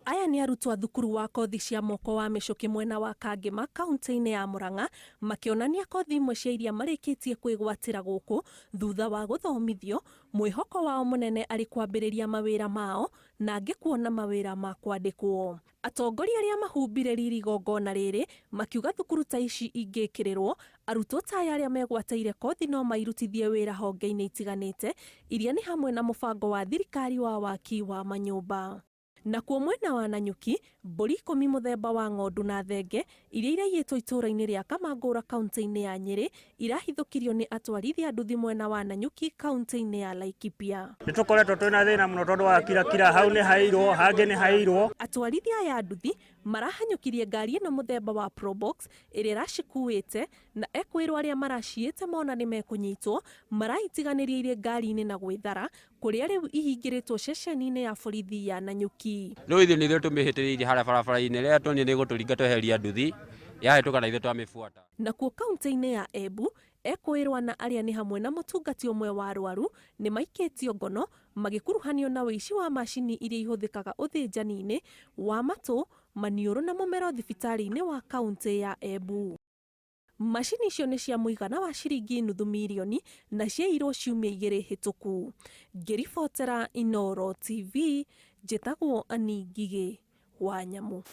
Aya nĩ arutwo a thukuru wa kothi cia moko wa Mĩcũkĩ mwena wa Kangĩma kaunti-inĩ ya Murang'a makĩonania kothi imwe cia iria marĩkĩtie kwĩgwatĩra gũkũ thutha wa gũthomithio, mwĩhoko wao mũnene arĩ kwambĩrĩria mawĩra mao na angĩ kuona mawĩra ma kwandĩkwo. Atongoria arĩa mahumbire riri igongona rĩrĩ makiuga thukuru ta ici ingĩkĩrĩrwo arutwo ta aya arĩa megwatĩire kothi no mairutithie wĩra honge-inĩ itiganĩte iria nĩ hamwe na mũbango wa thirikari wa waki wa manyũmba. Nakuo mwena wa Nanyuki, mbũri 10 mũthemba wa ng'ondu na thenge iria iraiyĩtwo itũũra-inĩ rĩa Kamangũra kaunti-inĩ ya Nyĩrĩ irahithũkirio nĩ atwarithia a nduthi mwena wa Nanyuki kaunti-inĩ ya Laikipia. Nĩ tũkoretwo twĩna thĩna mũno tondũ wa kirakira hau nĩ hairwo hangĩ nĩ hairwo. Atwarithia aya a nduthi marahanyũkirie ngari ĩno mũthemba wa Probox ĩrĩa ĩracikuĩte na ekwĩrwo arĩa maraciĩte mona nĩ mekũnyitwo maraitiganĩria irĩ ngari-inĩ na gwĩthara kũrĩa rĩu ihingĩrĩtwo ceceni-inĩ ya borithi ya Nanyuki. Rĩu ithuĩ nĩ ithuĩ tũmĩhĩtĩrĩirie harĩa barabara-inĩ rĩrĩa tuonire nĩ ĩgũtũringa tweheria nduthi yahĩtũka na ithuĩ twamĩbuata. Nakuo kaunti-inĩ ya Embu, ekũĩrwo na arĩa nĩ hamwe na mũtungati ũmwe wa arwaru nĩ maikĩtio ngono magĩkuruhanio na ũici wa macini iria ihũthĩkaga ũthĩnjani-inĩ wa matũ, maniũrũ na mũmero thibitarĩ-inĩ wa kaunti ya Embu. Macini icio nĩ cia mũigana wa ciringi nuthu mirioni na ciaiyirwo ciumia 2 hĩtũku. Ngĩribotera Inooro TV, njĩtagwo Annie Ngigĩ wa Nyamu.